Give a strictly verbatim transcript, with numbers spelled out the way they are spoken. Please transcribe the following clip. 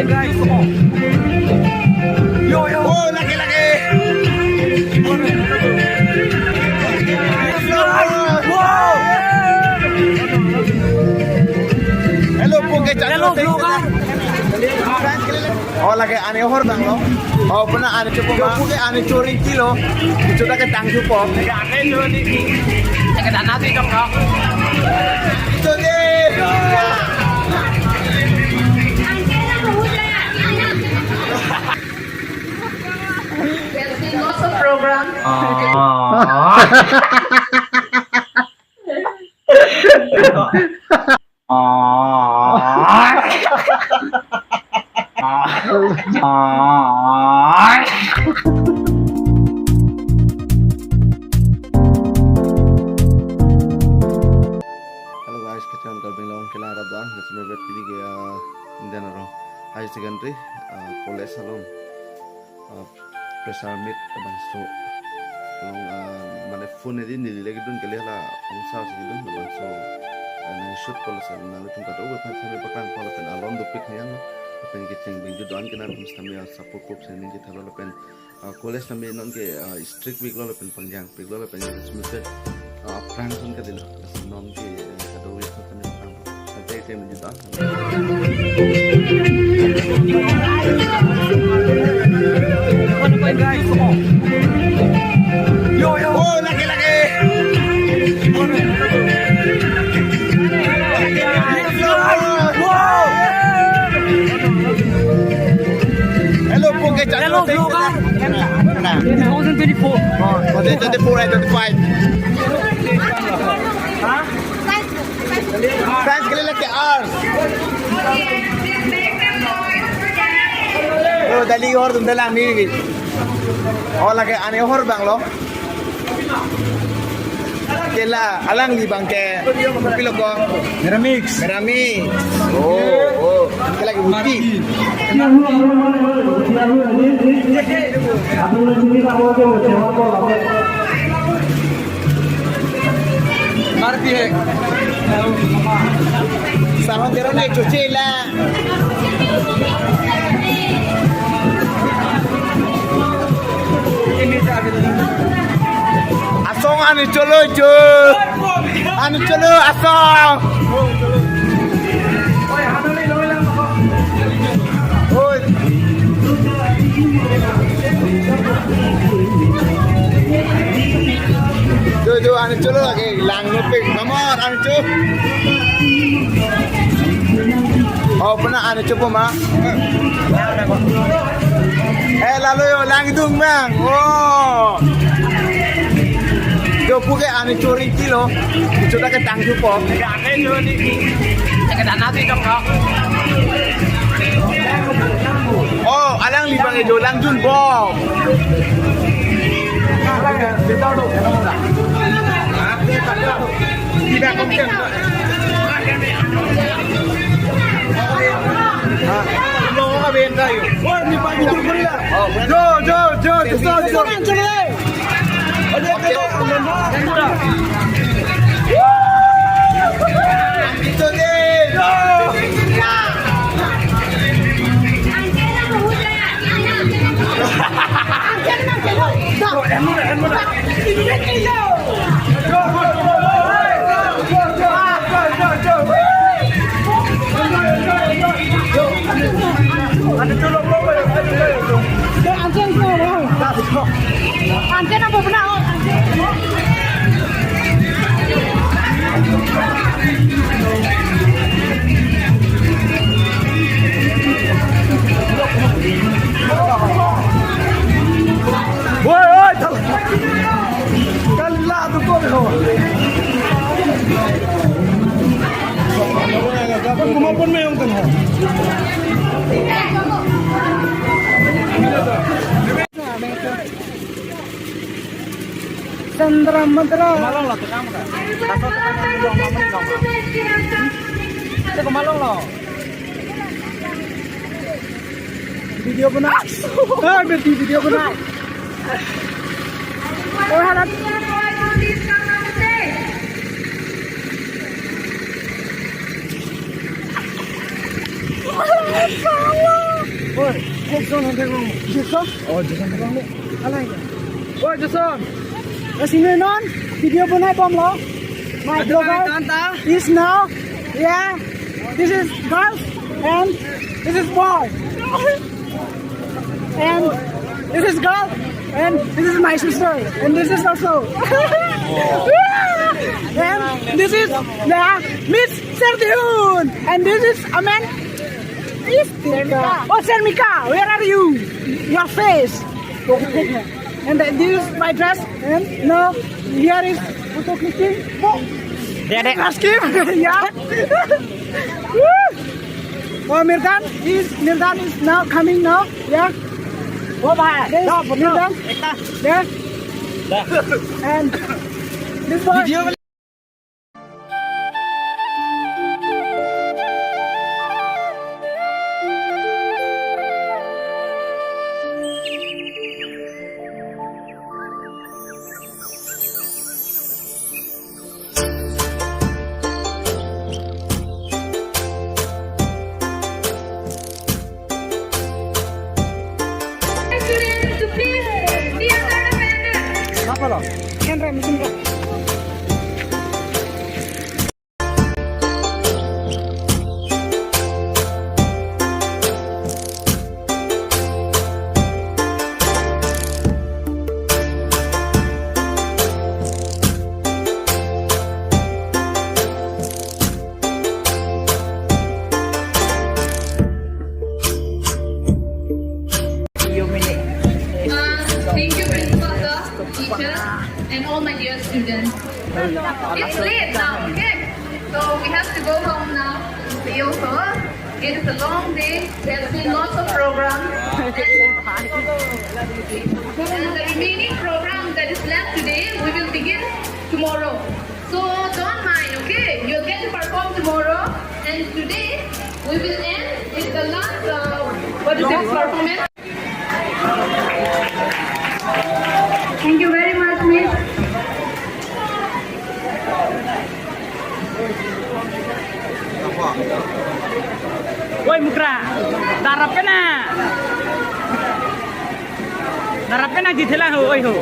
Guys, come on. Yo, yo. Oh, lagi, lagi. Wow. Hello, po ke channel. Hello, vlogger. Oh, lagi, ani ahor abang lo. Oh, pernah ani chopo ma. Yo, po ke ani choring kilo. Chuta ke tang chupo. Lagi, ani choring. Lagi, dana sih dong, kok. Itu deh. There's been lots of programs. Hello guys, kacang kalbing long kela rap dan, kacang bebet pidi ke, ah, Indian arong higher secondary, ah, college along, ah, fresher meet labangso along, ah, mane phone edi neli lagi dun kali la ongsa si dun labangso, ah, nang shoot college along nang tum kado we phan sami pakang pala pen alon dopik hayang lo, pen kecheng bingju don ke nang tum sami, ah, support pop sending ke thalo lapen ah, college nami non ke, ah, strict week lo lapen pangjang week lo lapen sumit, ah, aphrang son kadilo. Non ke, eh, kado week son kami aphrang. Ante ke menjuta. Yo, yo. Oh, lagi, lagi. Wow. Hello, po ke channel. Hello, vlogger. Nah. Two thousand twenty-four. Oh, twenty twenty-four and twenty-five. Fans ke liye lagi ar. Oh, dali ahor tum dalang ni. Oh, lagi ani ahor abang lo. Kela alangli abang ke kopi lo ko? Meramix. Meramix. Oh, oh. Kela ke buti. Marpi hai. Sama kira ni cuci la. Asong ani cholo cho. Ani cholo asong. Oi. Jo, jo, ani cholo lagi lang nupik. Nomor ani cho. Oh, pernah ani chopo ma. Eh, lalu yo langdung bang. Oh. Jo, po ke ani choring kilo. Chuta ke tang chupo. Lagi, ani choring. Lagi, dana sih dong, kok. Oh, alangli abang jo langdun bom. Jo, jo, jo, jo, jo, jo. Anchen ko, anchen apa pernah? Woi, woi, tau. Kala tu kau ho. Kau kumapun mayong kan ho. Sandra Madra. Malong lo tukang ka. Kaso tukang malong, malong lo. Itu ke malong lo. Video bana. Ah, berhenti video bana. Oh, halat. Jackson, Jackson. Oh, Jackson. Alai. Oh, Jackson. Sini non video bonai bomlo. My vlogger is now. Yeah. This is girl and this is boy. And this is girl and this is my sister. And this is also. And this is the Miss Sertiun. And this is a man. Is Sermika. Oh, Sermika, where are you? Your face. And then this is my dress. And now here is photo clicking. Oh, Dede. Ask him. Yeah. Woo. Oh, Mirdan is Mirdan is now coming now. Yeah. Oh, bhai. This Mirdan. Yeah. And this boy. Students, to please be under the banner. Apa lo? Kan rem, mesin rem. Uh, thank you, principal sir, teachers, and all my dear students. It's late now, okay? So we have to go home now. See you, sir. It is a long day. There's been lots of programs. And the remaining program that is left today, we will begin tomorrow. So don't mind, okay? You'll get to perform tomorrow. And today, we will end with the last, uh, what is it, performance. Thank you very much, Miss. Oi, Mukra, darap pena. Darap pena di thela ho, oi ho.